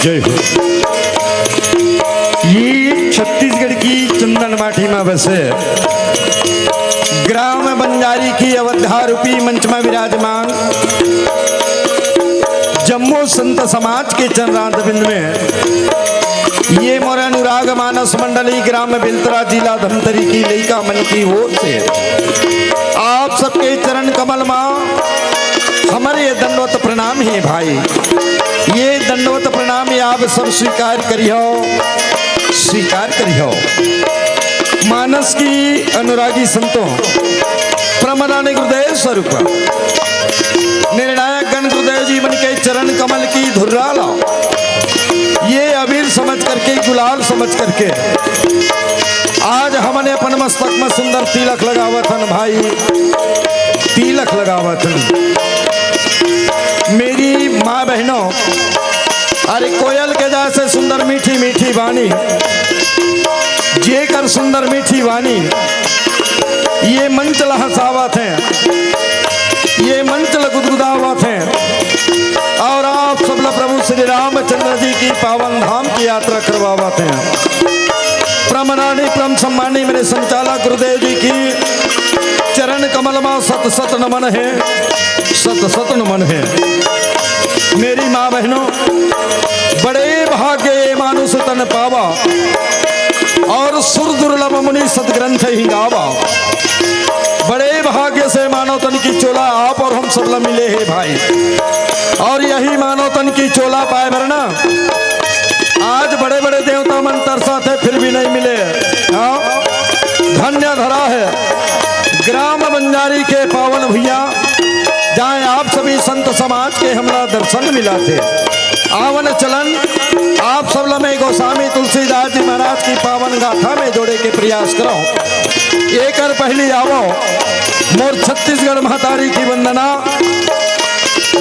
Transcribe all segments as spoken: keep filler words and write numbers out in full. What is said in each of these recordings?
जय हो। ये छत्तीसगढ़ की चंदन माटी में बसे ग्राम बंजारी की अवध्या रूपी मंच में विराजमान जम्मो संत समाज के चरणारविंद में ये मोर अनुराग मानस मंडली ग्राम बेलतरा जिला धमतरी की लइका मन की ओर से आप सबके चरण कमल मा हमर ये दंडवत प्रणाम हे भाई। ये दंडवत प्रणाम ये आप सब स्वीकार करिहो, स्वीकार करिहो। मानस की अनुरागी संतों, प्रमदान गुरुदेव स्वरूप, निर्णायक गण गुरुदेव जी मन के चरण कमल की धुर्रा ला, ये अबीर समझ करके, गुलाल समझ करके आज हमन अपन मस्तक में सुंदर तिलक लगावत हन भाई, तिलक लगावत हन। मेरी माँ बहनों, अरे कोयल के जैसे सुंदर मीठी मीठी वाणी, जेकर सुंदर मीठी वाणी ये मंच ल हंसावत हे, ये मंच ल गुदगुदावत हे और आप सब ल प्रभु श्री रामचंद्र जी की पावन धाम की यात्रा करवावत हे। प्रमदानी परम सम्मानी मेरे संचालक गुरुदेव जी की चरण कमल मा सत सत नमन हे, सत सत नमन हे। मेरी माँ बहनों, बड़े भाग्य ये मानुष तन पावा और सुर दुर्लभ मुनि सदग्रंथ ही गावा। बड़े भाग्य से मानव तन की चोला आप और हम सब ल मिले हे भाई। और यही मानव तन की चोला पाए बर ना आज बड़े बड़े देवता मन तरसत हे, फिर भी नहीं मिले। हाँ, धन्य धरा हे ग्राम बंजारी के पावन भुइयां, जहाँ आप सभी संत समाज के हमरा दर्शन मिलत हे। आवन चलन आप सब ल मैं गोस्वामी तुलसीदास जी महाराज की पावन गाथा में जोड़े के प्रयास करौं। एकर पहली आवो मोर छत्तीसगढ़ महतारी की वंदना,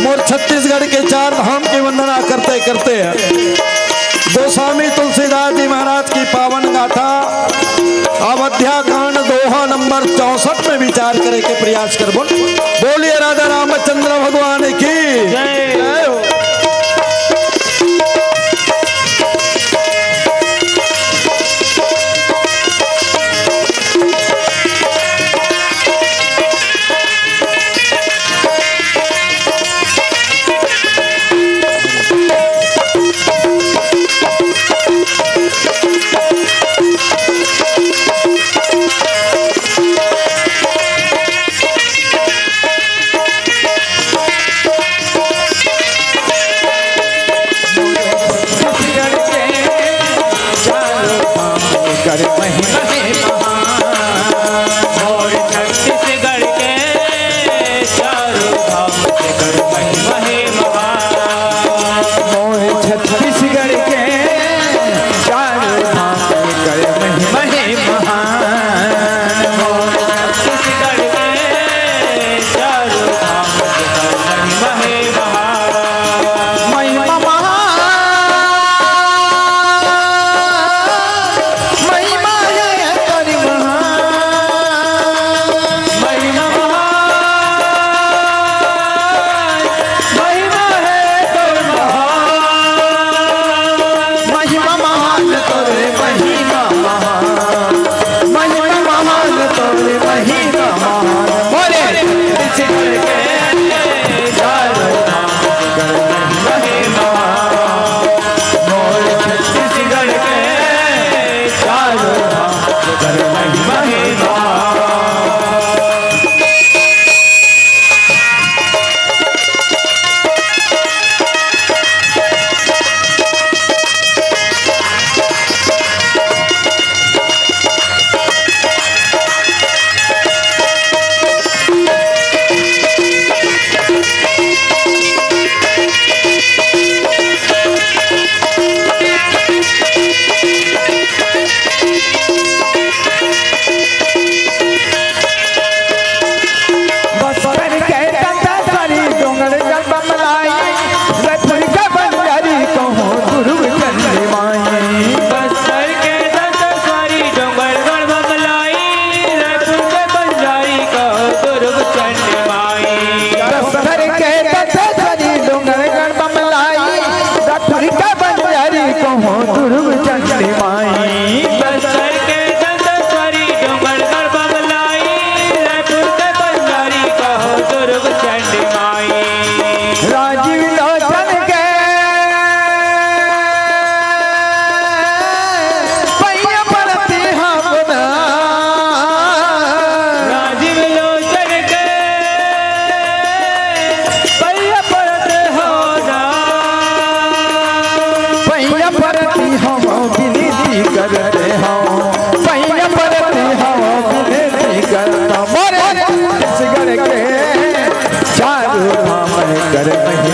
मोर छत्तीसगढ़ के चार धाम की वंदना करते करते गोस्वामी तुलसीदास जी महाराज की पावन गाथा अवध्या कांड दोहा नंबर चौसठ में विचार करे के प्रयास करबो। बोलिए राधा रामचंद्र भगवान की जय। जय हो।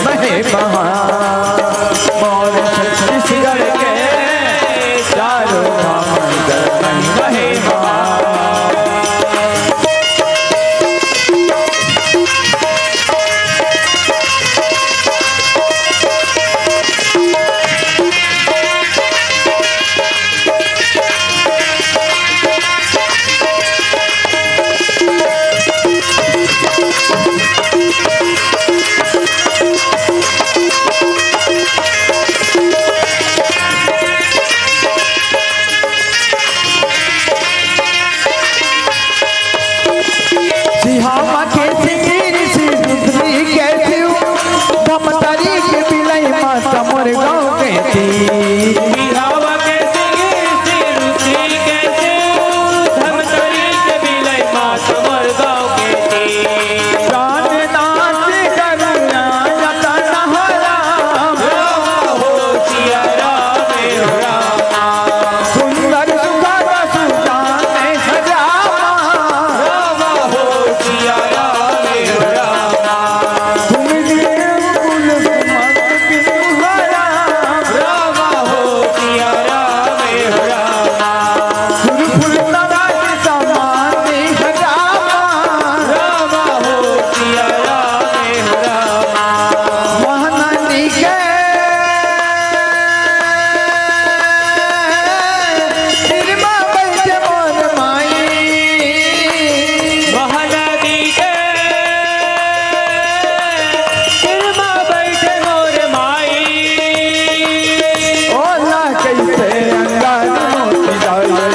महिमा, मोर छत्तीसगढ़ के चारों धाम कर महिमा। सिहावा के सिंगीर से रुद्री के शिव, धमतरी के बिलई माता मोर गाँव के तीर। बिहावा के सिंगीर से रुद्री के शिव, धमतरी के बिलई माता मोर गाँव के तीर। प्राणनाथ करुणा रतन हरा, राम हो सिया राम हो राम। सुंदर सुभग सुजान रामा। रामा हो सिया राम हो रामा। तुम देव कुल सुमन बिनु हरा। रामा हो सिया राम हो रामा। सुरफुल नवाज समान रामा। रामा हो सिया राम हो रामा। महानदी के तीर मा बैठे मोर माई। महानदी के तीर मा बैठे मोर माई। ओला कइसे अंगार मोती डाले,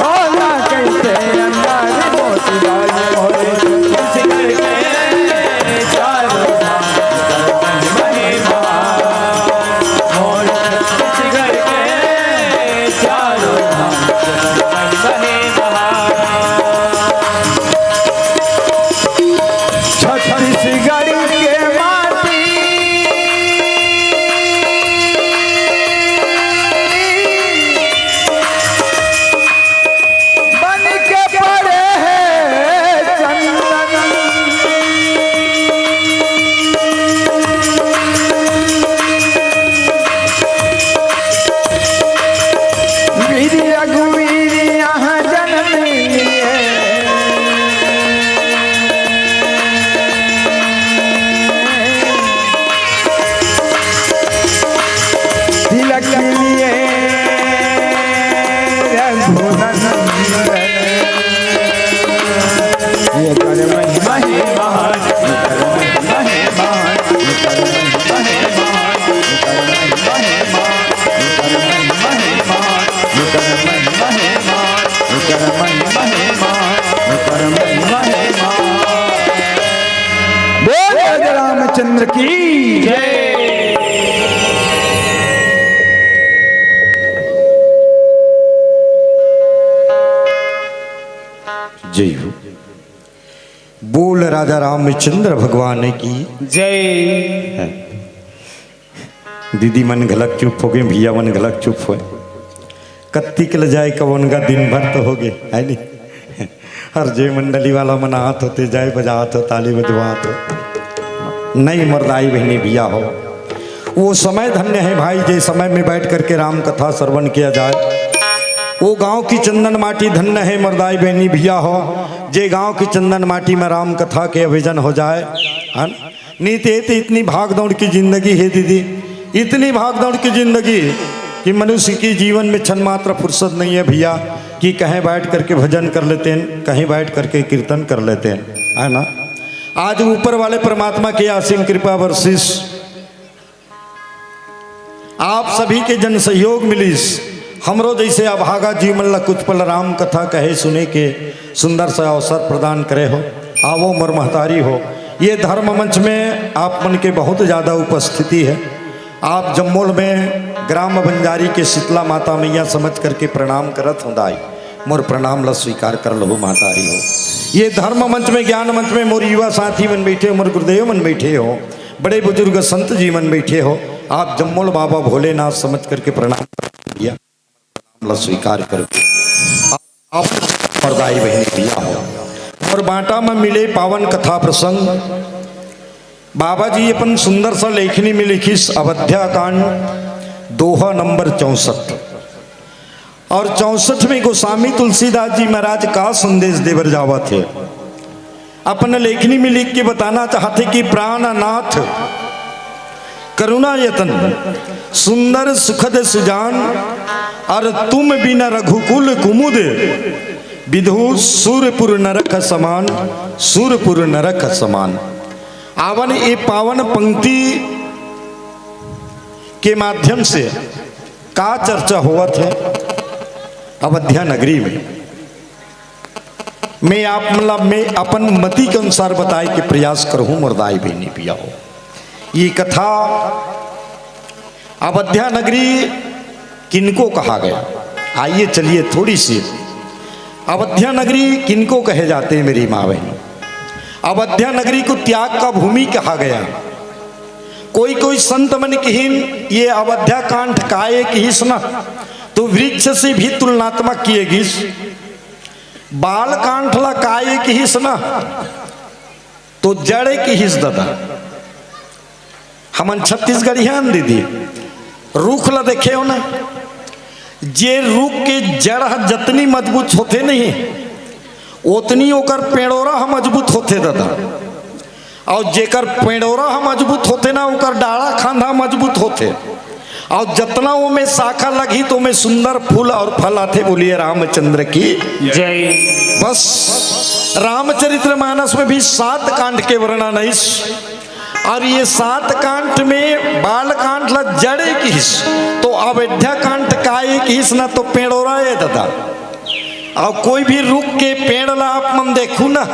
ओला कइसे अंगार मोती डाले, मोरे छत्तीसगढ़ के चारों धाम कर महिमा। मोर छत्तीसगढ़ के चारों धाम बने बहार। छत्तीसगढ़ के माटी बन के पड़े हे चंदन। वीर रघुवीर यहाँ जन्म लिए। तिलक लिए रघुनंदन। ये कर महिमा हे महान, ये कर महिमा हे महान, ये कर महिमा हे महान, ये कर महिमा हे महान, ये कर महिमा हे महान, ये कर महिमा हे महान, ये कर महिमा हे महान, ये कर महिमा हे महान। बोल राजा रामचंद्र की जय। जय हो। बोल राजा रामचंद्र भगवान की जय। दीदी मन घलक चुप हो गए, भैया मन घलक चुप होए। कत्ती के ले जाए कवन का दिन भर तो हो गए, है नी? हर जे मंडली वाला मन आत होते, जाए बजात हो, ताली बजवात हो। नहीं मर्दाई बहनी भैया हो, वो समय धन्य है भाई, जे समय में बैठ करके राम कथा श्रवण किया जाए। वो गांव की चंदन माटी धन्य है मर्दाई बहनी भैया हो, जे गांव की चंदन माटी में राम कथा के आयोजन हो जाए, है ना? नहीं तो, ये तो इतनी भाग दौड़ की जिंदगी है दीदी, इतनी भाग दौड़ की जिंदगी कि मनुष्य की जीवन में क्षण मात्र फुर्सत नहीं है भैया, कि कहीं बैठ करके भजन कर लेते हैं, कहीं बैठ करके कीर्तन कर लेते हैं, है ना? आज ऊपर वाले परमात्मा की असीम कृपा बरसिस, आप सभी के जन सहयोग मिलिस, हमरो जैसे अभागा जीव मन ला कुछ पल राम कथा कहे सुने के सुंदर सा अवसर प्रदान करे हो। आवो मोर महतारी हो, ये धर्म मंच में आप मन के बहुत ज्यादा उपस्थिति है। आप जम्मोल में ग्राम बंजारी के शीतला माता मैया समझ करके प्रणाम करत हो दाई, मोर प्रणाम ला स्वीकार कर लहु महतारी हो। ये धर्म मंच में, ज्ञान मंच में मोर युवा साथी मन बैठे हो, मोर गुरुदेव मन बैठे हो, बड़े बुजुर्ग संत जी मन बैठे हो, आप जम्मोल बाबा भोलेनाथ समझ करके प्रणाम किया, प्रणाम ला स्वीकार करो। आप, आप परदाई बहनी भैया हो, मोर बांटा में मिले पावन कथा प्रसंग, बाबा जी अपन सुंदर सा लेखनी में लिखिस अवध्या कांड, दोहा नंबर चौसठ। और चौसठ में गोस्वामी तुलसीदास जी महाराज का संदेश देवर जावत हे, अपन लेखनी में लिख के बताना चाहथे कि प्राणनाथ करुणा यतन सुंदर सुखद सुजान, और तुम बिन रघुकुल कुमुद विधु सूरपुर नरक समान, सूरपुर नरक समान। आवन ये पावन पंक्ति के माध्यम से का चर्चा होवत हे अवध्या नगरी में, मैं आप मतलब मैं अपन मति के अनुसार बताए के प्रयास करहूं, मोर दाई बहिनी भैया हो। ये कथा अवध्या नगरी किनको कहा गया? आइए चलिए थोड़ी सी, अवध्या नगरी किनको कहे जाते हैं मेरी माँ बहन? अवध्या नगरी को त्याग का भूमि कहा गया। कोई कोई संत मन किहिन ये अवध्या कांड काय किहिस ना, तो वृक्ष से भी तुलनात्मक किए गिस। बाल कांड ला काय किहिस ना, तो जड़ किहिस ददा। हमन छत्तीसगढ़िया न दीदी, रूख ला देखे हो ना, जे रूख के जड़ ह जतनी मजबूत होथे नहीं, ओतनी ओकर पेड़ोरा ह मजबूत होथे ददा। और जेकर पेड़ोरा ह मजबूत होथे ना, ओकर डाढ़ा खांधा मजबूत होथे। और जतना ओमे शाखा लगही तो ओमे सुंदर फूल और फल आथे। बोलिए रामचंद्र की। जय। बस, रामचरित्र मानस में भी सात कांड के वर्णन है इस, और ये सात कांड में बाल कांड ला जड़ किहिस, तो अवध्या कांड काय किहिस ना, तो पेड़ोरा है ददा। और कोई भी रुख के पेड़ ला आप मन देखू ना,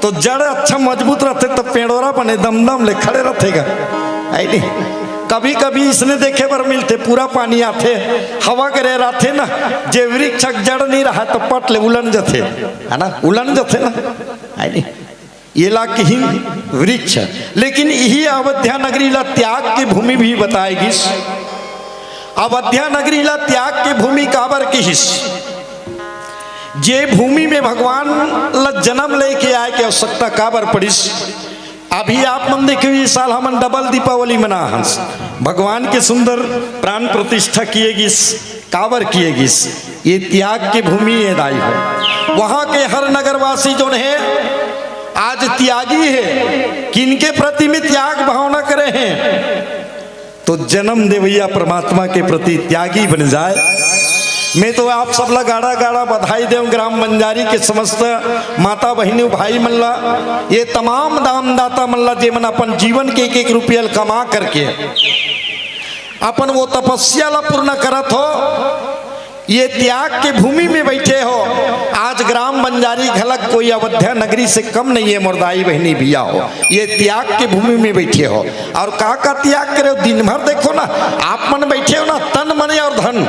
तो जड़ अच्छा मजबूत रहथे, तो पेड़ोरा बने दमदम ले खड़े रहथे गा, है नहीं? कभी कभी इसने देखे बर मिलथे, पूरा पानी आथे, हवा करे रहथे ना, जे वृक्ष के जड़ नहीं रहा तो पट ले उलन जथे, है ना, उलन जथे ना, है नहीं? ये ला किहिन वृक्ष। लेकिन यही अवध्या नगरी ला त्याग की भूमि भी बताए गिस। अवध्या नगरी ला त्याग की भूमि काबर किहिस? जे भूमि में भगवान ला जन्म लेके आए के आवश्यकता काबर पड़िस? अभी आप मन देखियो, ये साल हमन डबल दीपावली मना हंस, भगवान के सुंदर प्राण प्रतिष्ठा किए गिस। काबर किए गिस? ये त्याग के भूमि है दाई हो। वहां के हर नगरवासी जोन है, आज त्यागी है। किनके प्रति में त्याग भावना करे हैं? तो जन्म देवैया परमात्मा के प्रति त्यागी बन जाए। मैं तो आप सब ला गाड़ा गाड़ा बधाई देव, ग्राम बंजारी के समस्त माता बहिनी भाई मन ला, ये तमाम दानदाता मन ला, जे मन अपन जीवन के एक एक रुपया ल कमा करके अपन वो तपस्या ला पूर्ण करत हो। ये त्याग के भूमि में बैठे हो। आज ग्राम बंजारी घलक कोई अवध्या नगरी से कम नहीं है, मोर दाई बहिनी भैया हो। ये त्याग के भूमि में बैठे हो। और का का त्याग करे हो? दिन भर देखो ना, आप मन बैठे हो ना, तन मन और धन,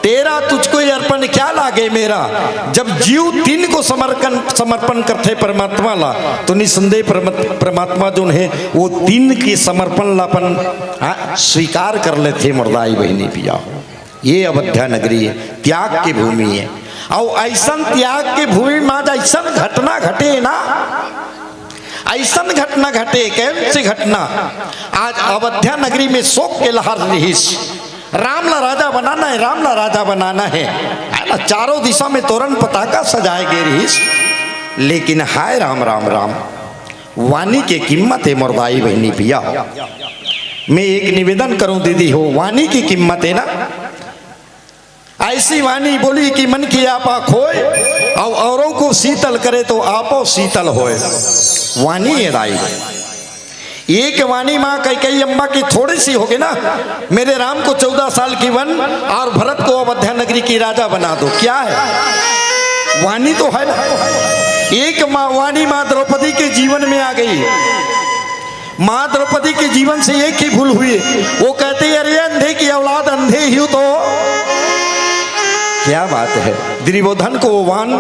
तेरा तुझको ये अर्पण क्या लागे मेरा। जब जीव तीन को समर्पण समर्पण करथे परमात्मा ला, तो निसंदेह परमत- परमात्मा जोन है, वो तीन के समर्पण ला अपन, हाँ, स्वीकार कर लेथे, मोर दाई बहिनी भैया हो। ये अवध्या नगरी है, त्याग की भूमि है। और ऐसन त्याग की भूमि में आज ऐसन घटना घटे ना, ऐसन घटना घटे, कौन सी घटना? आज अवध्या नगरी में शोक के लहर रहिस। राम ला राजा बनाना है, राम ला राजा बनाना है, है ना? चारों दिशा में तोरण पताका सजाए गए रहिस। लेकिन हाय राम, राम, राम, वाणी के कीमत है, मोर दाई बहिनी भैया हो। मैं एक निवेदन करूं दीदी हो, वाणी की कीमत है ना। ऐसी वाणी बोली कि मन की आपा खोए, और औरों को शीतल करे तो आपो शीतल होए। वाणी है दाई। एक वाणी माँ कैकई अम्मा की थोड़ी सी होगी ना, मेरे राम को चौदह साल की वन और भरत को अवध्या नगरी की राजा बना दो, क्या है? वाणी तो है ना। एक माँ, वाणी माँ द्रौपदी के जीवन में आ गई। माँ द्रौपदी के जीवन से एक ही भूल हुई, वो कहते, अरे अंधे की औलाद, अंधे ही हो तो। क्या बात है, दुर्योधन को वो वान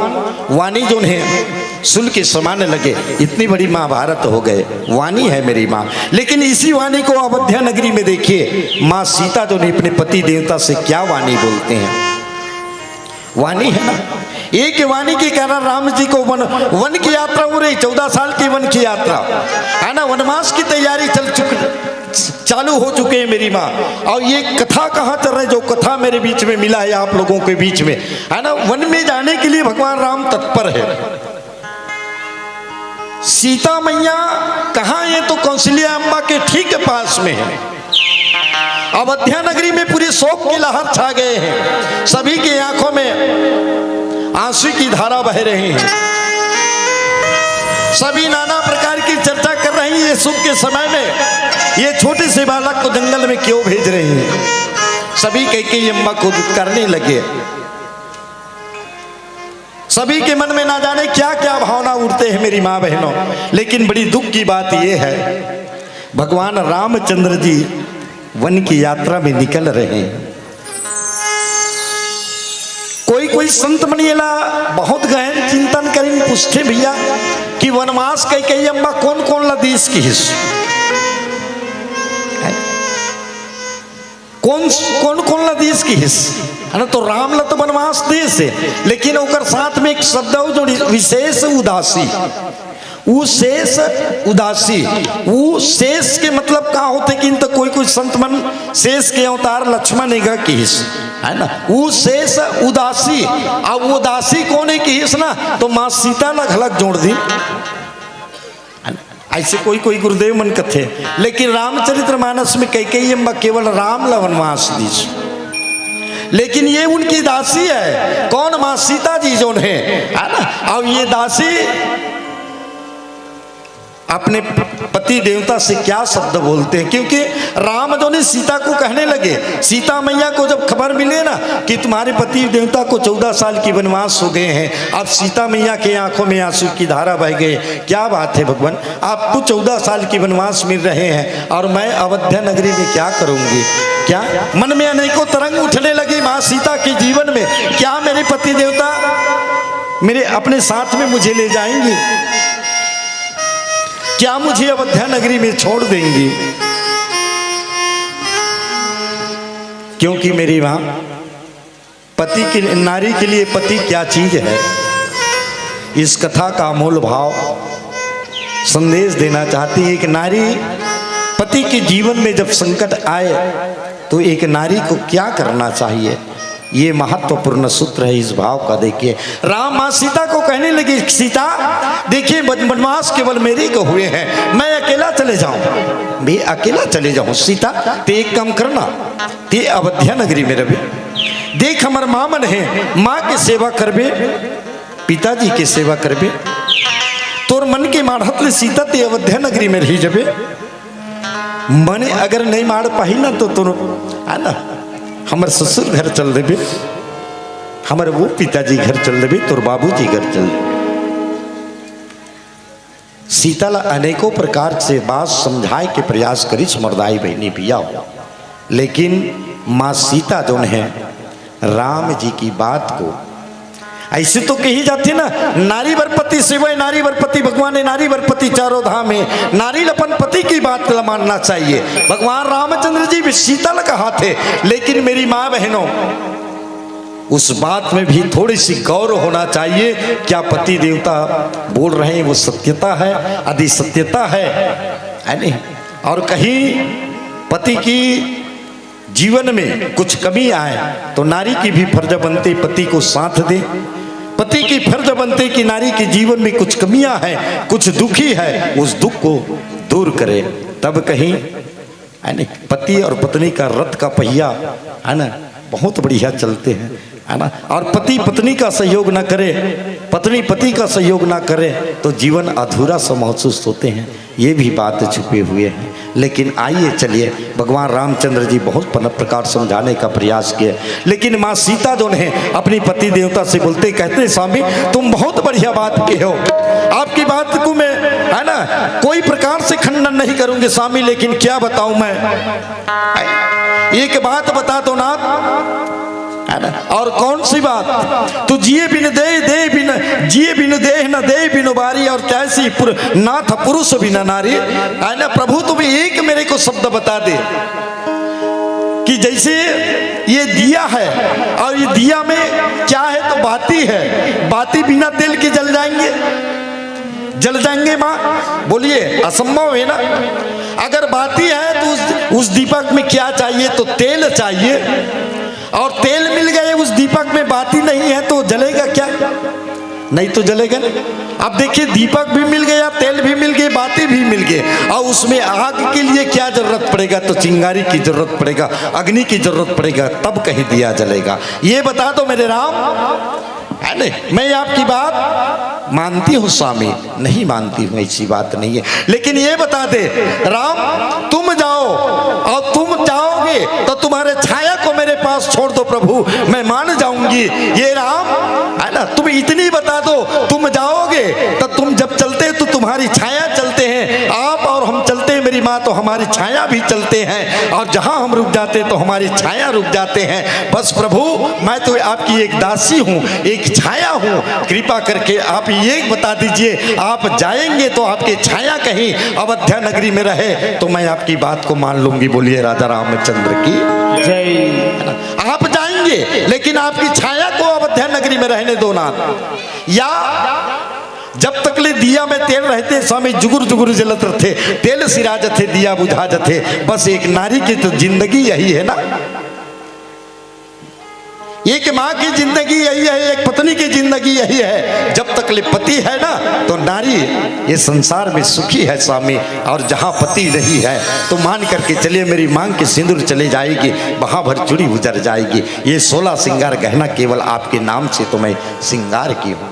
वाणी जो है सुन के समाने लगे, इतनी बड़ी महाभारत हो गए, वाणी है मेरी माँ। लेकिन इसी वाणी को अवध्या नगरी में देखिए, माँ सीता जो ने अपने पति देवता से क्या वाणी बोलते हैं। वाणी है ना, एक वाणी के कारण राम जी को वन, वन की यात्रा हो रही, चौदह साल की वन की यात्रा, है ना, वनवास की तैयारी चल चुकी, चालू हो चुके हैं मेरी माँ। और ये कथा कहाँ चल रही है, जो कथा मेरे बीच में मिला है आप लोगों के बीच में, है ना, वन में जाने के लिए भगवान राम तत्पर है। सीता मैया कहाँ है? तो कौशल्या अम्मा के ठीक पास में है। अवध्या नगरी में पूरी शोक की लहर छा गए हैं, सभी की आंखों में आंसू की धारा बह रही है। सभी नाना प्रकार की चर्चा कर रही हैं, ये सुख के समय में ये छोटे से बालक को जंगल में क्यों भेज रही हैं। सभी कैकेयी अम्मा को करने लगे। सभी के मन में ना जाने क्या क्या भावना उठते हैं मेरी माँ बहनों, लेकिन बड़ी दुख की बात यह है, भगवान रामचंद्र जी वन की यात्रा में निकल रहे हैं। कोई कोई संत मन एला बहुत गहन चिंतन करिन, पूछते भैया कि वनवास कैकेयी अम्मा कौन कौन ला दीस किहिस, कौन कौन कौन ला दीस किहिस, है ना? तो राम ला तो वनवास दीस हे, लेकिन ओकर साथ में एक शब्द हो जो विशेष उदासी, उ शेष उदासी। उ शेष के मतलब का होथे कि तो कोई कोई संत मन शेष के अवतार लक्ष्मण एगा किहिस, है ना? उ शेष उदासी, अब उदासी कोन हे किहिस ना, तो माँ सीता ला घलक जोड़ दी, है ना? ऐसे कोई कोई गुरुदेव मन कथे, लेकिन रामचरित्र मानस में कैकेयी अम्मा केवल राम ला वनवास दीस, लेकिन ये उनकी दासी है। कौन? माँ सीता जी जोन है, है ना? अब ये दासी अपने पति देवता से क्या शब्द बोलते हैं, क्योंकि राम जो ने सीता को कहने लगे, सीता मैया को जब खबर मिले ना कि तुम्हारे पति देवता को चौदह साल की वनवास हो गए हैं, अब सीता मैया के आंखों में आंसू की धारा बह गए। क्या बात है भगवान, आपको चौदह साल की वनवास मिल रहे हैं और मैं अवध्या नगरी में क्या करूंगी? क्या मन में अनेकों तरंग उठने लगी माँ सीता के जीवन में, क्या मेरे पति देवता मेरे अपने साथ में मुझे ले जाएंगे? क्या मुझे अवध्या नगरी में छोड़ देंगी? क्योंकि मेरी माँ, पति के, नारी के लिए पति क्या चीज है, इस कथा का अमूल भाव संदेश देना चाहती है। एक नारी पति के जीवन में जब संकट आए तो एक नारी को क्या करना चाहिए, ये महत्वपूर्ण सूत्र है। इस भाव का देखिए, राम माँ सीता को कहने लगे, सीता देखिए, वन-, वनवास केवल मेरे को हुए हैं, मैं अकेला चले जाऊं, मैं अकेला चले जाऊं। सीता, ते एक काम करना, ते अवध्या नगरी में रहे, देख हमर माँ मन है, माँ के सेवा करबे, पिताजी के सेवा करबे, तोर मन के माढ़त ले सीता ते अवध्या नगरी में रही जबे। मने अगर नहीं माड़ पाही ना तो तोर, है ना, हमर ससुर घर चल देबे, हमर वो पिताजी घर चल देबे, तोर बाबूजी घर चल देबे। सीता ला अनेकों प्रकार से बात समझाए के प्रयास करिस मरदाई बहिनी भैया हो, लेकिन माँ सीता जोन है राम जी की बात को ऐसे तो कही जाती ना, नारी बर पति शिव है, नारी बर पति भगवान है, नारी बर पति चारों धाम है। नारी ल अपन पति की बात ला मानना चाहिए। भगवान रामचंद्र जी भी सीता ला कहा थे, लेकिन मेरी माँ बहनों, उस बात में भी थोड़ी सी गौर होना चाहिए। क्या पति देवता बोल रहे हैं वो सत्यता है? यदि सत्यता है, है नहीं, और कहीं पति की जीवन में कुछ कमी आए तो नारी की भी फर्ज बनती पति को साथ दे। पति की फर्ज बनती कि नारी के जीवन में कुछ कमियां हैं, कुछ दुखी है, उस दुख को दूर करे। तब कहीं, यानी पति और पत्नी का रथ का पहिया, है ना, बहुत बढ़िया चलते हैं, है ना। और पति पत्नी का सहयोग ना करे, पत्नी पति का सहयोग ना करे तो जीवन अधूरा सा महसूस होते हैं। ये भी बात छुपे हुए हैं। लेकिन आइए, चलिए, भगवान रामचंद्र जी बहुत पन-, प्रकार समझाने का प्रयास किए, लेकिन माँ सीता जो है अपनी पति देवता से बोलते, कहते, स्वामी, तुम बहुत बढ़िया बात कहे हो, आपकी बात को मैं, है ना, कोई प्रकार से खंडन नहीं करूंगी स्वामी, लेकिन क्या बताऊं मैं, एक बात बता दो नाथ, है ना? और कौन सी बात? तू जिए बिन देह, देह बिन, जिए बिन देह, न देह बिन बारी, और तैसी पुर-, नाथ पुरुष बिन नारी, है ना? प्रभु, तुम एक मेरे को शब्द बता दे। कि जैसे ये दिया है और ये दिया में क्या है, तो बाती है। बाती बिना तेल के जल जाएंगे? जल जाएंगे माँ? बोलिए, असंभव है ना। अगर बाती है तो उस, उस दीपक में क्या चाहिए? तो तेल चाहिए। और तेल मिल गए, उस दीपक में बाती नहीं है, तो जलेगा क्या? नहीं तो जलेगा ना। अब देखिए, दीपक भी मिल गया, तेल भी मिल गए, बाती भी मिल गए, और उसमें आग के लिए क्या जरूरत पड़ेगा? तो चिंगारी की जरूरत पड़ेगा, अग्नि की जरूरत पड़ेगा, तब कहीं दिया जलेगा। ये बता दो मेरे राम, है नहीं? मैं आपकी बात मानती हूँ स्वामी, नहीं मानती हूँ, ऐसी बात नहीं है। लेकिन ये बता दे राम, तुम जाओ और तुम जाओगे तो तुम्हारे छाया को मेरे पास छोड़ दो प्रभु, मैं मान जाऊंगी। ये राम, है ना, तुम इतनी बता दो, तुम जाओगे तो तुम जब चलते तो तुम्हारी छाया चलते हैं, आप और हम चलते हैं मेरी माँ, तो हमारी छाया भी चलते हैं, और जहाँ हम रुक जाते तो हमारी छाया रुक जाते हैं। बस प्रभु, मैं तो आपकी एक दासी हूँ, एक छाया हूँ, कृपा करके आप ये बता दीजिए, आप जाएंगे तो आपके छाया कहीं अवध्या नगरी में रहे तो मैं आपकी बात को मान लूंगी। बोलिए राजा रामचंद्र की जय। है ना? आप जाएंगे लेकिन आपकी छाया को अवध्या नगरी में रहने दो ना। या जब तक ले दिया में तेल रहते स्वामी जुगुर जुगुर जलत रहते, तेल सिरा जथे, दिया बुझा जथे। बस एक नारी की तो जिंदगी यही है ना। एक माँ की जिंदगी यही है, एक पत्नी की जिंदगी यही है। जब तक ले पति है ना, तो नारी ये संसार में सुखी है स्वामी। और जहाँ पति नहीं है तो मान करके चलिए, मेरी मांग के सिंदूर चले जाएगी, वहाँ भर चूड़ी उजर जाएगी। ये सोलह श्रृंगार गहना केवल आपके नाम से तो मैं श्रृंगार की हूँ।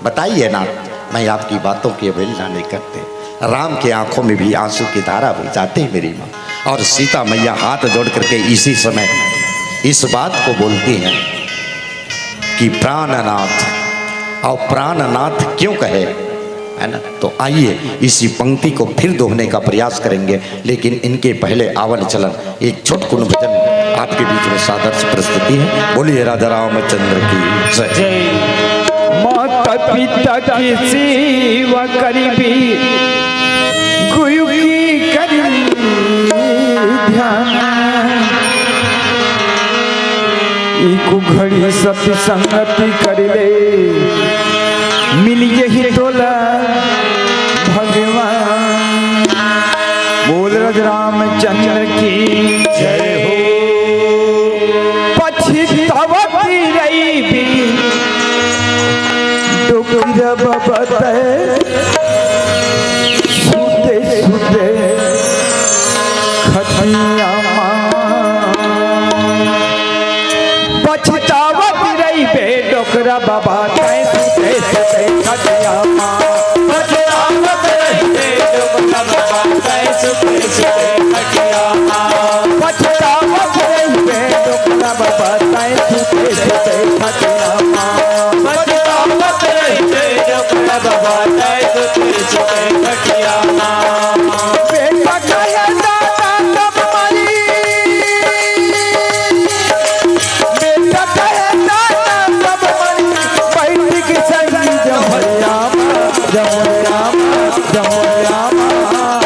बताइए ना, मैं आपकी बातों की अवहेलना नहीं करते। राम के आंखों में भी आंसू की धारा बह जाते हैं मेरी माँ। और सीता मैया हाथ जोड़ करके इसी समय इस बात को बोलती हैं कि प्राणनाथ, और प्राणनाथ क्यों कहे, है ना? तो आइए इसी पंक्ति को फिर दोहने का प्रयास करेंगे, लेकिन इनके पहले आवन चलन एक छोटकुन भजन आपके बीच में सादर से प्रस्तुति है। बोलिए राजा रामचंद्र की जय। जय। माता पिता की सेवा करिबी, गुरु की करिबी ध्यान। इकु घड़ी सत संगति करिले, मिल यही तोला भगवान। बोल राज रामचंद्र की जय हो। पछतावती रही भी डुकर बबत सुते सुते खटिया माँ। पछतावत रही बे डोकरा बाबा तै सुते सुते खटिया माँ। पछतावत रही बे डोकरा बाबा तै सुते सुते खटिया माँ। पछतावत रही बे डोकरा बाबा तै सुते सुते खटिया माँ। पछतावत रही बे डोकरा बाबा तै सुते सुते खटिया माँ। बेटा कहे दादा तब मरी, बेटा कहे दादा तब मरी, बैठ के संगी जमैया माँ, जमैया माँ, जमैया माँ।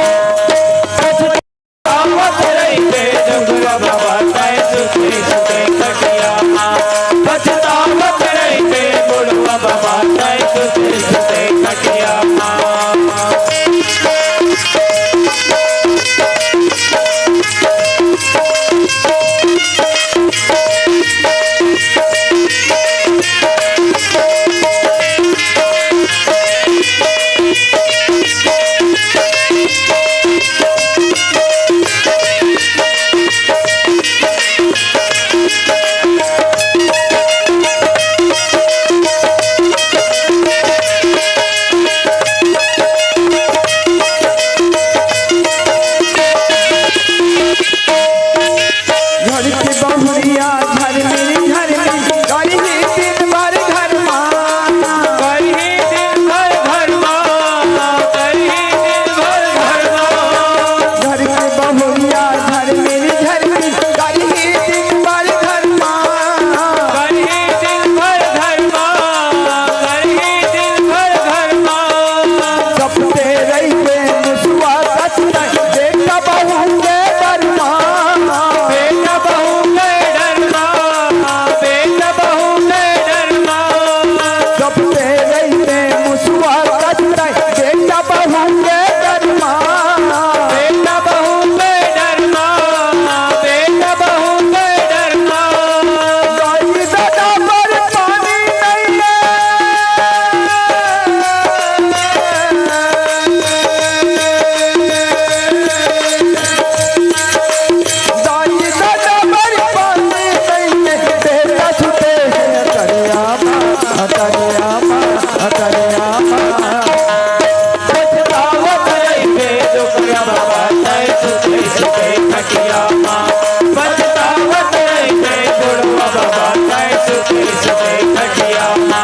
पछतावत रहिथे बुढ़वा बाबा, तैं सुते सुते खटिया मा।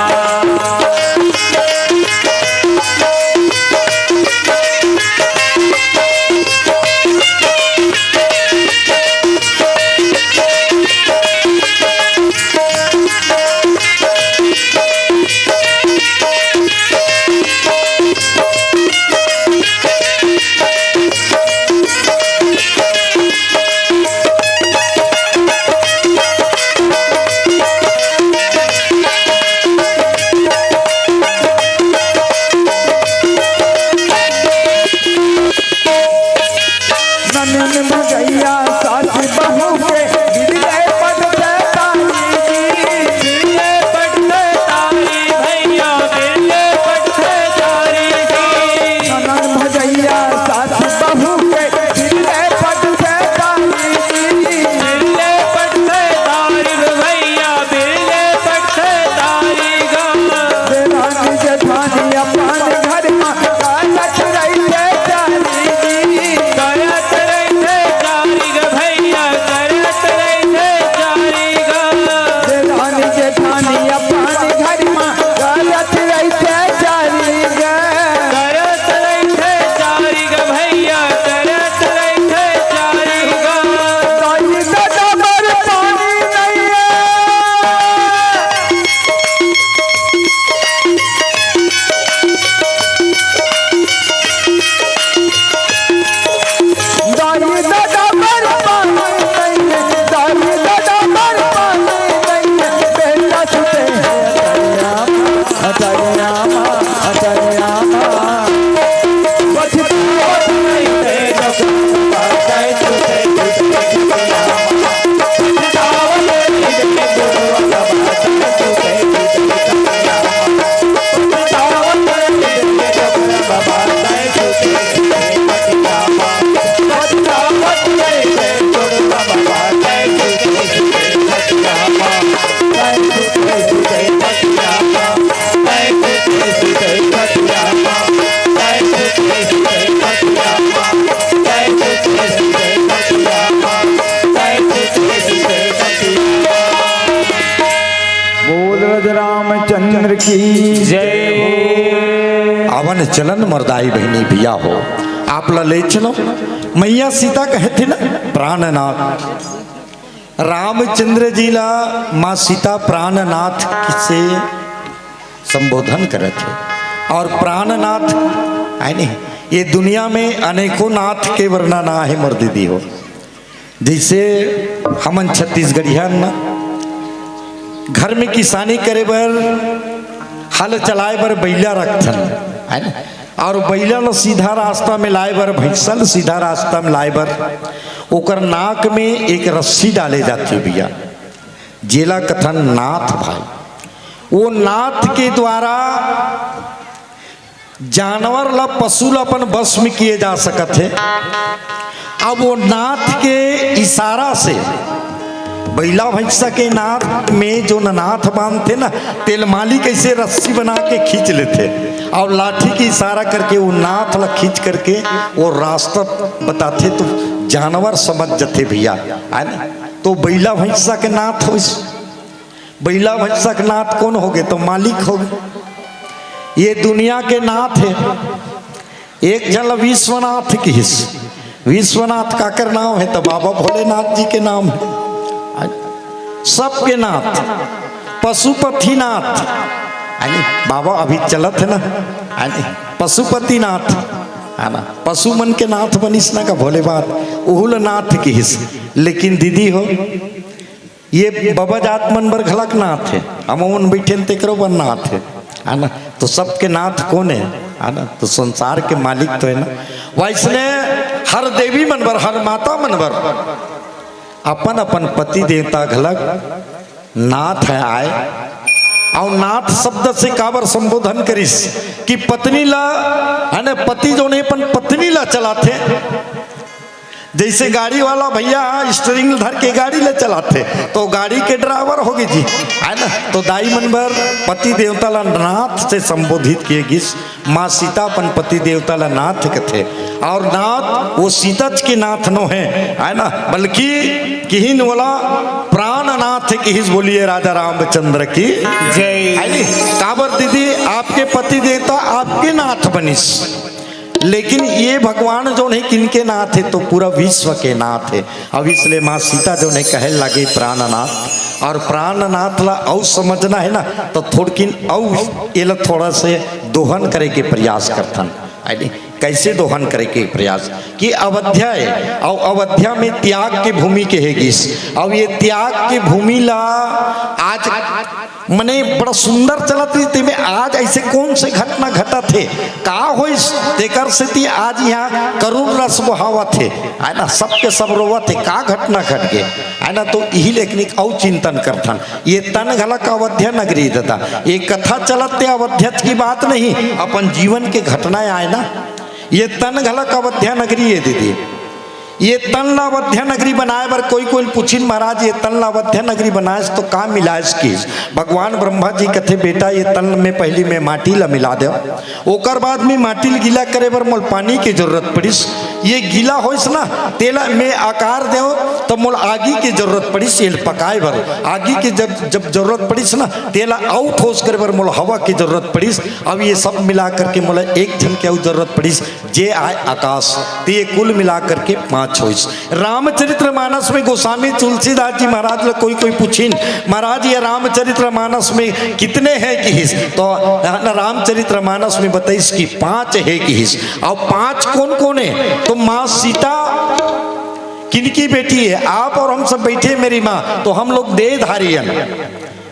ननन भगैया सास बहू के, बिरले पट से तारी जी। बिरले पट से तारी भैया, बिरले पट से तारी जी। ननन भगैया सास बहू के, बिरले पट से तारी जी। बिरले पट से तारी भैया, बिरले पट से तारी गा। देवरानी जेठानी अपन घर मा, करत रहिथे चारी जी। करत रहिथे चारी ग भैया, करत रहिथे चारी ग। देवरानी जेठानी अपन घर मा, करत रहिथे चारी ग। करत रहिथे चारी ग भैया, करत रहिथे चारी ग। दाई ददा बर पानी नइ हे। दाई ददा बर पानी नइ हे, दाई ददा बर पानी नइ हे, बेटा सुते हे अटरिया मा, अटरिया मा, अटरिया मा। बोल रज रामचंद्र की जय हो। आवन चलन मरदाई बहिनी भैया हो, आप ला ले चलो। मैया सीता कहे थे ना, प्राणनाथ। रामचंद्र जी ला माँ सीता प्राणनाथ से संबोधन करत हे। और प्राणनाथ, है नहीं, ये दुनिया में अनेकों नाथ के वर्णन आहे मोर दीदी हो। जैसे हमन छत्तीसगढ़िया न घर में किसानी करे बर, हल चलाए बर बइला रखथन, है ना? और बइला ल सीधा रास्ता में लाए बर, भैंसा ल सीधा रास्ता में लाए बर ओकर नाक में एक रस्सी डाले जाथे भैया, जेला कथन नाथ भाई। वो नाथ के द्वारा जानवर ला, पशु ला अपन बस में किए जा सकत हे। अब वो नाथ के इशारा से, बइला भैंसा के नाथ में जो नाथ बांधथे ना, तेल मालिक ऐसे रस्सी बना के खींच लेथे और लाठी के इशारा करके वो नाथ ला खींच करके वो रास्ता बताथे, तो जानवर समझ जथे भैया, है ना? तो बइला भैंसा के नाथ होइस, बइला भैंसा के नाथ कोन होगे? तो मालिक होगे। ये दुनिया के नाथ हे। एक झन ल विश्वनाथ किहिस। विश्वनाथ काकर नाम हे? तो बाबा भोलेनाथ जी के नाम हे। सबके नाथ, पशुपतिनाथ, यानी बाबा अभी चलत हे ना, यानी पशुपतिनाथ, है ना, पशु मन के नाथ बनिस ना का भोले बाबा, उहू ल नाथ किहिस। लेकिन दीदी हो, ये बबा जात मन बर घलक नाथ हे, हम मन बइठे हन तेकरो बर नाथ हे, है ना? तो सबके नाथ कोन हे, है ना? तो संसार के मालिक तो हे ना। वइसने हर देवी मन बर, हर माता मन बर अपन अपन पति देवता घलक नाथ हे आय। अउ नाथ शब्द से काबर संबोधन करिस कि पत्नी ला, है ना, पति जोन हे अपन पत्नी ला चलाथे, जैसे गाड़ी वाला भैया स्टीयरिंग धर के गाड़ी ले चलाथे, तो गाड़ी के ड्राइवर होगे जी, है ना? तो दाई मन बर पति देवता ला नाथ से संबोधित किए गिस। माँ सीता अपन पति देवता ला नाथ कथे, और नाथ वो सीतच के नाथ नो हे, है ना? बल्कि किहिन ओला प्राणनाथ किहिस। बोलिए राजा रामचंद्र की जय। है नी? काबर दीदी, आपके पति देवता आपके नाथ बनिस, लेकिन ये भगवान जोन हे, किनके नाथ हे? तो पूरा विश्व के नाथ हे। अब इसलिए माँ सीता जोन हे कहे लगे प्राणनाथ, और प्राणनाथ ला अउ समझना हे ना, तो थोड़किन अउ एला थोड़ा से दोहन करे के प्रयास करथन। है नी? कैसे दोहन करे के प्रयास कि अवध्या हे, और अवध्या में त्याग के भूमि कहे गिस। अब ये त्याग के भूमि ला आज मने बड़ा सुंदर चलत रहिस, तेमे आज ऐसे कौन से घटना घटत हे, का होइस, तेकर सेती आज यहाँ करुण रस बोहावत हे, है ना? सबके सब रोवत हे, का घटना घट गे, है ना? तो यही लेखनिक अउ चिंतन करथन। ये तन घलक अवध्या नगरी ददा, ये कथा चलत ते अवध्यच की बात नहीं, अपन जीवन के घटना आय ना। ये तन घलक अवध्या नगरी हे दीदी। ये तन ला अवध्या नगरी बनाए बर कोई कोई पूछिन, महाराज, ये तन ला अवध्या नगरी बनाएस तो का मिलाएस किस? भगवान ब्रह्मा जी कथे, बेटा, ये तन में पहली मैं माटी ला मिला दे, ओकर बाद में माटी ला गीला करे बर मोल पानी के जरूरत पड़िस। ये गीला होइस ना, तेला मैं आकार देव, तो मोल आगी के जरूरत पड़िस, ये पकाए बर आगी के जब जब जरूरत पड़िस ना, तेला अउ ठोस करे बर मोल हवा के जरूरत पड़िस। अब ये सब मिला करके मोला एक झन के अउ जरूरत पड़िस, जे आय आकाश। तो ये कुल मिला करके पांच होइस। रामचरित्र मानस में गोस्वामी तुलसीदास जी महाराज ला कोई कोई पूछिन, महाराज, ये रामचरित्र मानस में कितने हे किहिस? तो रामचरित्र मानस में बताइस कि पांच हे किहिस। अब पांच कौन कौन हे? तो माँ सीता किनकी बेटी हे? आप और हम सब बैठे, मेरी माँ, तो हम लोग देहधारी हन,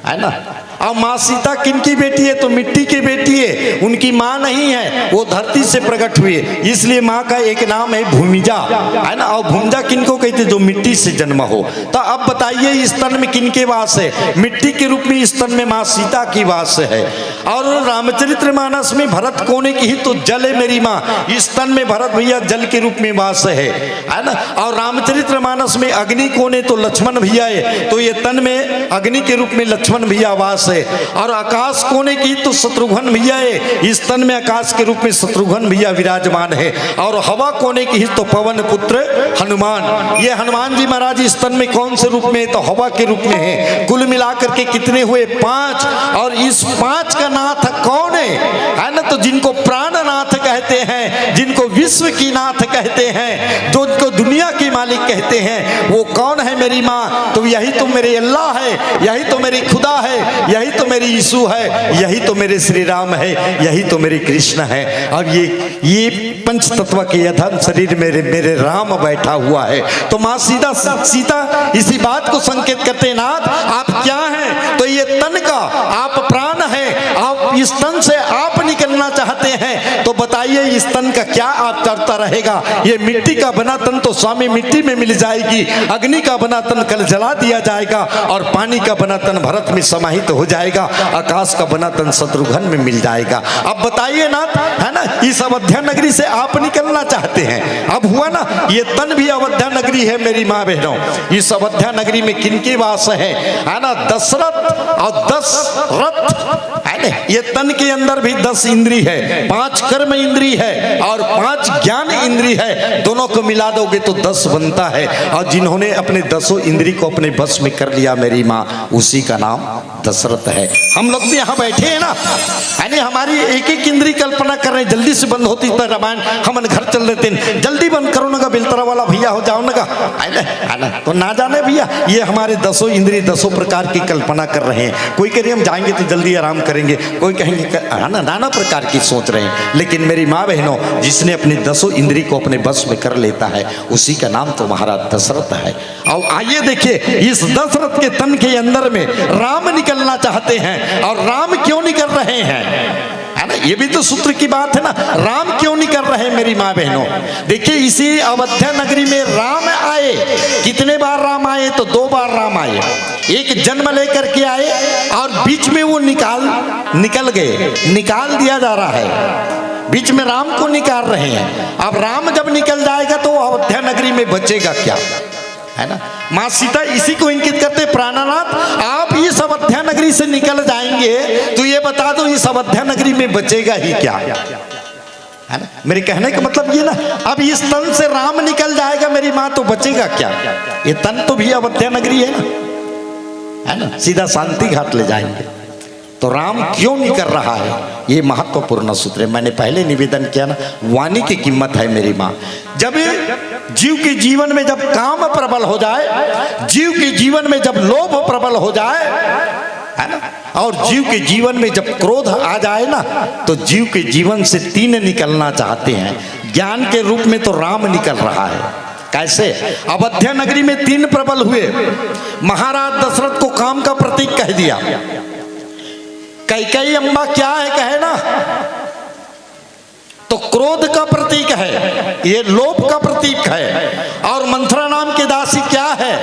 है ना? अब माँ सीता किनकी बेटी हे? तो मिट्टी की बेटी हे, उनकी माँ नहीं है, वो धरती से प्रकट हुई है, इसलिए माँ का एक नाम है भूमिजा, है ना? और भूमिजा किनको कहते? जो मिट्टी से जन्म हो। तो अब बताइए, इस तन में किनके वास है? मिट्टी के रूप में इस तन में माँ सीता की वास है। और रामचरित्र मानस में भरत कोने की ही तो जल है मेरी माँ, इस तन में भरत भैया जल के रूप में वास है, है ना? और रामचरित्र मानस में अग्नि कोने तो लक्ष्मण भैया है, तो ये तन में अग्नि के रूप में लक्ष्मण भैया वास है। और आकाश कोने की तो शत्रुघ्न भैया है, इस तन में आकाश के रूप में शत्रुघ्न भैया विराजमान है। और हवा कोने की तो पवन पुत्र हनुमान। ये हनुमान जी महाराज इस तन में कौन से रूप में है? तो हवा के रूप में है। कुल मिलाकर के कितने हुए? पांच। और इस पांच का नाथ कौन है? है ना? तो जिनको प्राणनाथ कहते हैं, जिनको विश्व की नाथ कहते हैं, जो उनको दुनिया की मालिक कहते हैं, वो कौन है मेरी माँ? तो यही तो मेरे अल्लाह है, यही तो मेरी खुदा है, यही तो मेरी यीशु है, यही तो मेरे श्री राम है, यही तो मेरे कृष्ण है। अब ये ये पंच तत्व के अधम शरीर मेरे मेरे राम बैठा हुआ है। तो माँ सीता सीता इसी बात को संकेत करते हैं, नाथ, आप क्या हैं? तो ये तन का आप प्राण हैं, आप इस तन से आप निकलना चाहते हैं, तो बताइए, इस तन का क्या आप करता रहेगा? ये मिट्टी का बना तन तो स्वामी मिट्टी में मिल जाएगी, अग्नि का बना तन कल जला दिया जाएगा, और पानी का बना तन भरत में समाहित हो जाएगा, आकाश का बना तन शत्रुघ्न में मिल जाएगा। अब बताइए नाथ, है ना, इस अवध्या नगरी से आप निकलना चाहते हैं। अब हुआ ना, ये तन भी अवध्या नगरी है मेरी माँ बहनों। इस अवध्या नगरी में किनके वास है, है ना? दशरथ और दस रथ, है ना? ये तन के अंदर भी दस इंद्री है, पांच कर्म इंद्री है और पांच ज्ञान इंद्री है। दोनों को मिला दोगे तो दस बनता है। और जिन्होंने अपने दसों इंद्री को अपने बस में कर लिया मेरी माँ, उसी का नाम दशरथ है। हम लोग भी यहाँ बैठे हैं ना, यानी हमारी एक एक इंद्री कल्पना कर रहे हैं, जल्दी से बंद होती तो रामायण हमन घर चल देते हैं। जल्दी बंद करो ना, बेलतरा वाला भैया हो जाओ ना, है ना, है ना? तो ना जाने भैया, ये हमारे दसों इंद्री दसों प्रकार की कल्पना कर रहे हैं। कोई कह रहे हम जाएंगे तो जल्दी आराम करेंगे, कोई कहेंगे क-, है ना, नाना प्रकार की सोच रहे हैं। लेकिन मेरी माँ बहनों, जिसने अपनी दसों इंद्री को अपने बस में कर लेता है, उसी का नाम तो महाराज दशरथ है। और आइए देखिए, इस दशरथ के तन के अंदर में राम निकलना चाहते हैं, और राम क्यों निकल रहे हैं, है ना? ये भी तो सूत्र की बात है ना, राम क्यों निकल रहे हैं मेरी माँ बहनों? देखिए, इसी अवध्या नगरी में राम आए, कितने बार राम आए? तो दो बार राम आए। एक जन्म लेकर के आए और बीच में वो निकाल निकल गए, निकाल दिया जा रहा है, बीच में राम को निकाल रहे हैं। अब राम जब निकल जाएगा तो अवध्या नगरी में बचेगा क्या? है ना? माँ सीता इसी को इंगित करते, प्राणनाथ, आप इस अवध्या नगरी से निकल जाएंगे तो ये बता दो, इस अवध्या नगरी में बचेगा ही क्या? है ना? मेरे कहने का मतलब ये ना, अब इस तन से राम निकल जाएगा मेरी माँ, तो बचेगा क्या? ये तन तो भी अवध्या नगरी है ना, है ना? सीधा शांति घाट ले जाएंगे। तो राम क्यों निकल रहा है, ये महत्वपूर्ण सूत्र है। मैंने पहले निवेदन किया ना, वाणी की कीमत है मेरी माँ। जब जीव के जीवन में जब काम प्रबल हो जाए, जीव के जीवन में जब लोभ प्रबल हो जाए, है ना, और जीव के जीवन में जब क्रोध आ जाए ना, तो जीव के जीवन से तीन निकलना चाहते हैं। ज्ञान के रूप में तो राम निकल रहा है। कैसे? अवध्या नगरी में तीन प्रबल हुए। महाराज दशरथ को काम का प्रतीक कह दिया। कैकई अम्बा क्या है कहे ना, तो क्रोध का प्रतीक है, ये लोभ का प्रतीक है। और मंथरा नाम की दासी क्या है,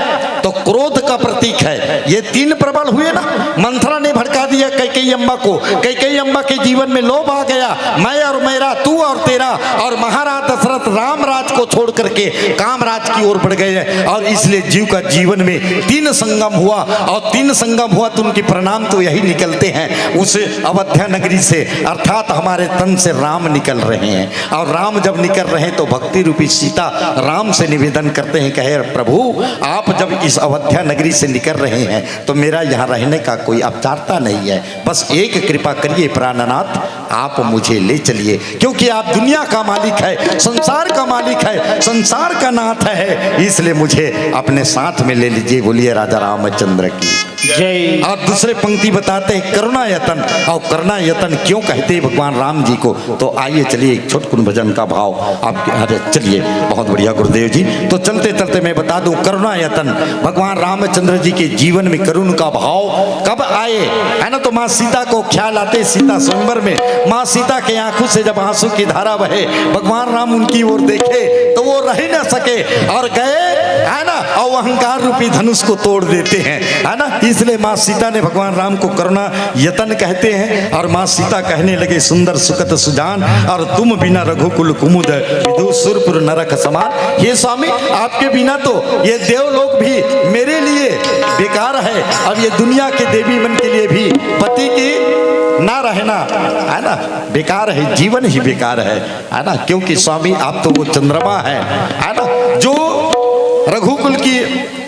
तो क्रोध का प्रतीक है। ये तीन प्रबल हुए ना, मंथरा ने भड़का दिया कैकई अम्बा को। कैकई अम्बा के जीवन में लोभ आ गया, मैं और मेरा, तू और तेरा, और महाराज दशरथ राम राज को छोड़ करके काम राज की ओर बढ़ गए। और इसलिए जीव का जीवन में तीन संगम हुआ, और तीन संगम हुआ तो उनके परिणाम तो यही निकलते हैं उस अवध्या नगरी से, अर्थात हमारे तन से राम निकल रहे हैं। और राम जब निकल रहे हैं तो भक्ति रूपी सीता राम से निवेदन करते हैं, कहे, प्रभु, आप जब इस अवध्या नगरी से निकल रहे हैं तो मेरा यहाँ रहने का कोई औपचारिकता नहीं है, बस एक कृपा करिए प्राणनाथ, आप मुझे ले चलिए, क्योंकि आप दुनिया का मालिक है, संसार का मालिक है, संसार का नाथ है, इसलिए मुझे अपने साथ में ले लीजिए। बोलिए राजा रामचंद्र की जय। और दूसरे पंक्ति बताते हैं करुणा यतन। और करुणा यतन क्यों कहते हैं भगवान राम जी को, तो आइए चलिए एक छोटकुन भजन का भाव आपके, अरे चलिए, बहुत बढ़िया गुरुदेव जी। तो चलते चलते मैं बता दूं, करुणा यतन, भगवान रामचंद्र जी के जीवन में करुण का भाव कब आए, है ना, तो माँ सीता को ख्याल आते, सीता स्वयंवर में माँ सीता के आंखों से जब आंसू की धारा बहे, भगवान राम उनकी ओर देखे तो वो रह न सके और गए, है ना, और अहंकार रूपी धनुष को तोड़ देते हैं, है ना। इसलिए माँ सीता ने भगवान राम को करुणा यतन कहते हैं। और माँ सीता कहने लगे, सुंदर सुकत सुजान, और तुम बिना रघुकुल कुमुद विधु सुरपुर नरक समान। हे स्वामी, आपके बिना तो ये देवलोक भी मेरे लिए बेकार है, और ये दुनिया के देवी मन के लिए भी पति की ना रहना, है ना, बेकार है, जीवन ही बेकार है, है ना। क्योंकि स्वामी, आप तो वो चंद्रमा है, है ना, जो रघुकुल की,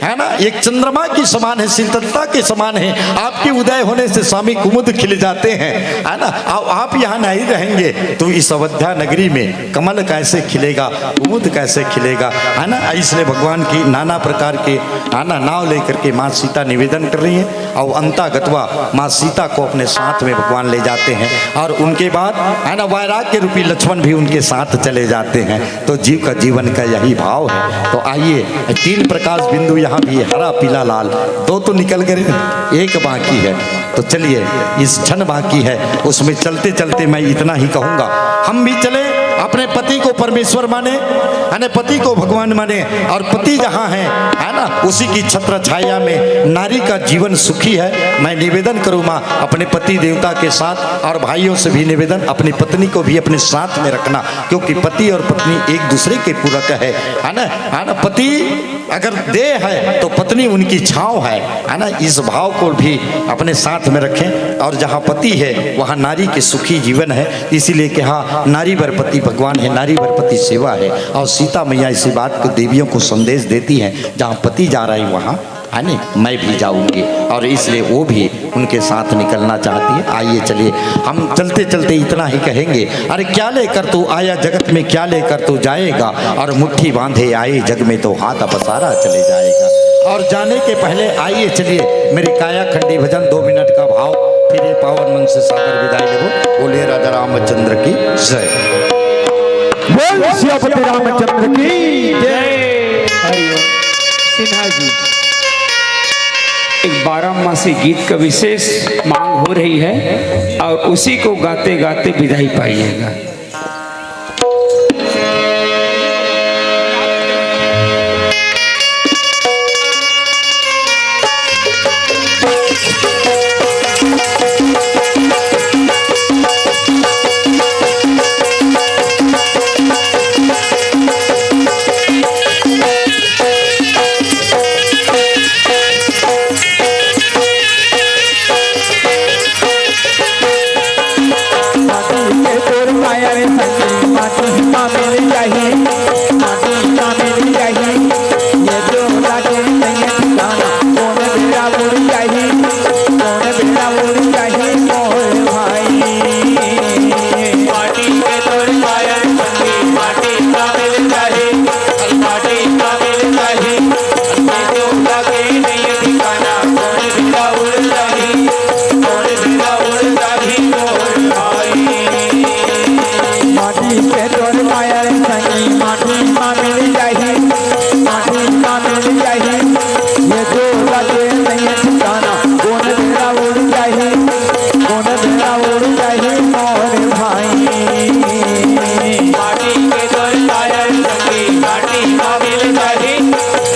है ना, एक चंद्रमा की समान है, शीतलता के समान है। आपके उदय होने से स्वामी कुमुद खिल जाते हैं, है ना। अब आप यहाँ नहीं रहेंगे तो इस अवध्या नगरी में कमल कैसे खिलेगा, कुमुद कैसे खिलेगा, है ना। इसलिए भगवान की नाना प्रकार के, है ना, नाव लेकर के माँ सीता निवेदन कर रही है। और अंतागत्वा माँ सीता को अपने साथ में भगवान ले जाते हैं और उनके बाद, है ना, वैराग्य रूपी लक्ष्मण भी उनके साथ चले जाते हैं। तो जीव का जीवन का यही भाव है। तो आइए, तीन प्रकाश बिंदु यहाँ भी, हरा, पीला, लाल, दो तो निकल गए, एक बाकी है। तो चलिए, इस क्षण बाकी है, उसमें चलते चलते मैं इतना ही कहूँगा, हम भी चले, अपने पति को परमेश्वर माने, अपने पति को भगवान माने, और पति जहाँ है, है ना, उसी की छत्र छाया में नारी का जीवन सुखी है। मैं निवेदन करूँ माँ, अपने पति देवता के साथ, और भाइयों से भी निवेदन, अपनी पत्नी को भी अपने साथ में रखना, क्योंकि पति और पत्नी एक दूसरे के पूरक है, है ना, है ना। पति अगर देह है तो पत्नी उनकी छांव है, है ना। इस भाव को भी अपने साथ में रखें। और जहाँ पति है, वहाँ नारी के सुखी जीवन है। इसीलिए कहा, नारी वर पति भगवान है, नारी वर पति सेवा है। और सीता मैया इसी बात को, देवियों को संदेश देती हैं, जहाँ पति जा रहे हैं, वहाँ, है ना, मैं भी जाऊँगी। और इसलिए वो भी उनके साथ निकलना चाहती है। आइए, चलिए, हम चलते चलते इतना ही कहेंगे, अरे क्या लेकर तू आया जगत में, क्या लेकर तू जाएगा, और मुट्ठी बांधे आए जग में तो हाथ पसारा चले जाएगा। और जाने के पहले आइए, चलिए, मेरी काया खंडी भजन, दो मिनट का भाव, फिर ये पावन मन से सादर विदाई लेबो। बोलिए राजा रामचंद्र की जय। बोल सियापति रामचंद्र की जय। हरि ओम। सिन्हा जी, एक बारह मासी गीत का विशेष मांग हो रही है और उसी को गाते गाते विदाई पाइएगा। मिल जाही,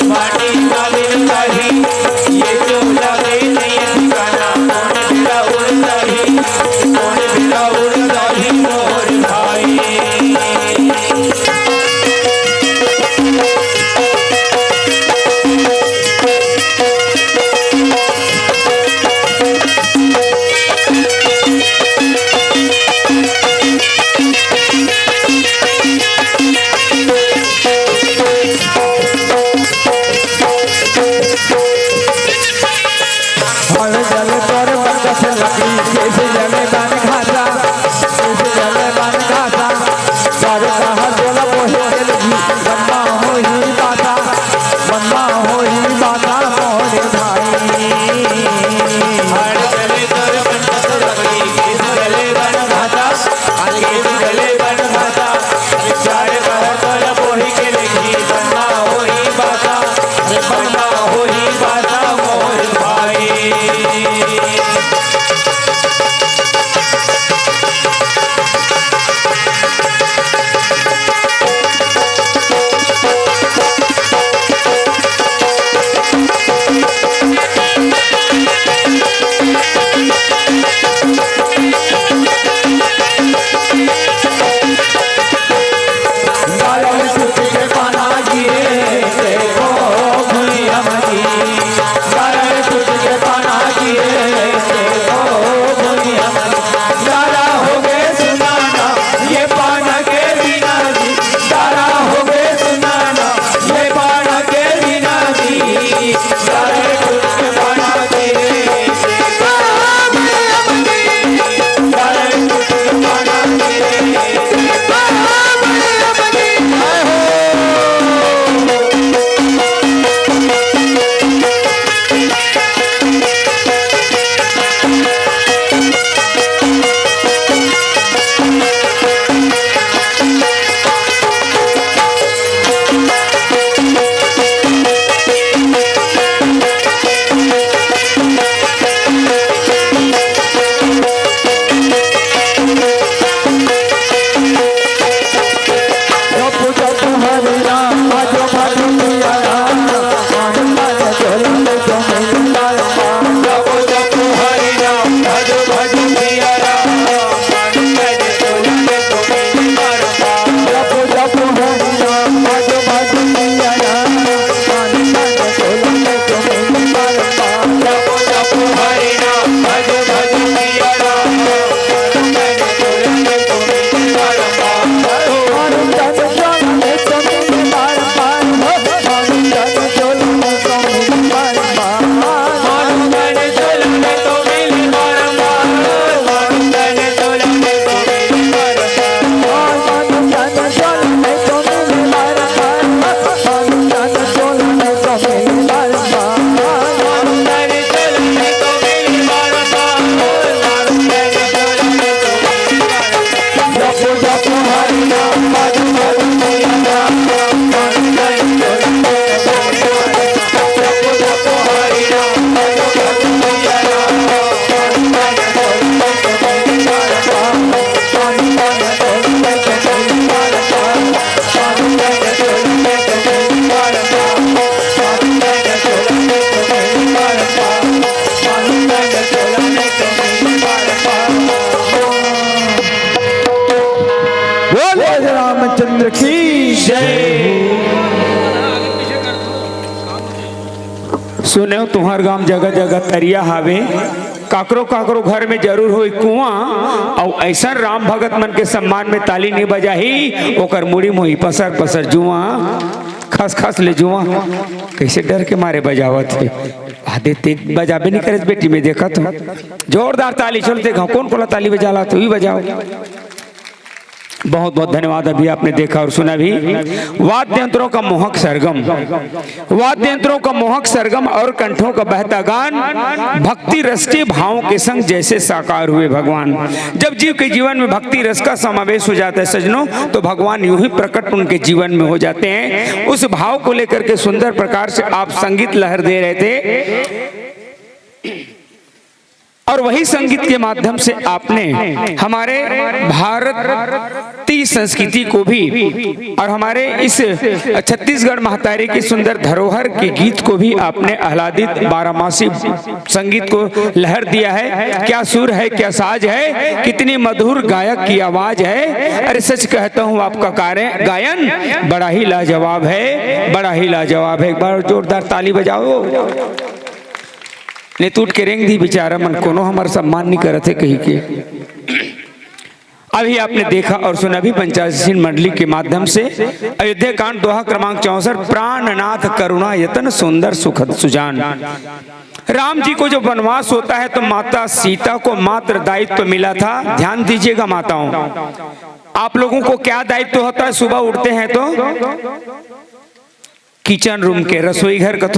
माटी का मिल जाही, ये चोला में नहीं ठिकाना। कौन बेरा उड़ जाही, कौन बेरा उड़ जाही मोर भाई। हर जल तोर बरगद लकड़ी, कैसे जले बन घाटा, कैसे जले बन घाटा। सारे कहा बोला मोहे जल जी, बन्ना होही बाता, बन्ना होही बाता मोरे भाई। हर जल तोर बरगद लकड़ी, कैसे जले बन घाटा, कैसे जले बन घाटा। चार कहत ल बोही के लेखी, बन्ना होही बाता, बन्ना होही बाता मोर भाई। बोल रामचंद्र की जय। सुनेव, तुंहर गांव जगह जगह तरिया हावे, काकरो काकरो घर में जरूर होई कुआं। अउ ऐसन राम भगत मन के सम्मान में ताली नहीं बजाही, ओकर मुड़ी मोही पसर पसर जुआं, खस खस ले जुआं। कैसे डर के मारे बजावत हे? आदे ते बजाबे नहीं करे बेटी, में देखत हूँ। जोरदार ताली। चलते गाँव कौन कोला ताली बजाला, तू ही बजाओ। बहुत बहुत धन्यवाद। अभी आपने देखा और सुना भी वाद्य यंत्रों का मोहक सरगम, वाद्य यंत्रों का मोहक सरगम और कंठों का बहता गान भक्ति रस के भावों के संग जैसे साकार हुए भगवान। जब जीव के जीवन में भक्ति रस का समावेश हो जाता है सजनों, तो भगवान यूं ही प्रकट उनके जीवन में हो जाते हैं। उस भाव को लेकर के सुंदर प्रकार से आप संगीत लहर दे रहे थे। और वही संगीत के माध्यम से आपने हमारे भारतीय संस्कृति को भी और हमारे इस छत्तीसगढ़ महतारी की सुंदर धरोहर के गीत को भी आपने आह्लादित बारहमासी संगीत को लहर दिया है। क्या सुर है, क्या साज है, कितनी मधुर गायक की आवाज है। अरे, सच कहता हूँ, आपका कार्य गायन बड़ा ही लाजवाब है, बड़ा ही लाजवाब है। एक बार जोरदार ताली बजाओ। नहीं तो उठ के रेंग दी बेचारा मन, कोनो हमार सम्मान नहीं करत है कही के। अभी आपने देखा और सुना भी पंचायत मंडली के माध्यम से अयोध्या कांड दोहा क्रमांक चौसठ, प्राणनाथ करुणा यतन सुंदर सुखद सुजान। राम जी को जब वनवास होता है तो माता सीता को मात्र दायित्व मिला था। ध्यान दीजिएगा माताओं, आप लोगों को क्या दायित्व होता है? सुबह उठते हैं तो किचन रूम के, रसोई घर कथो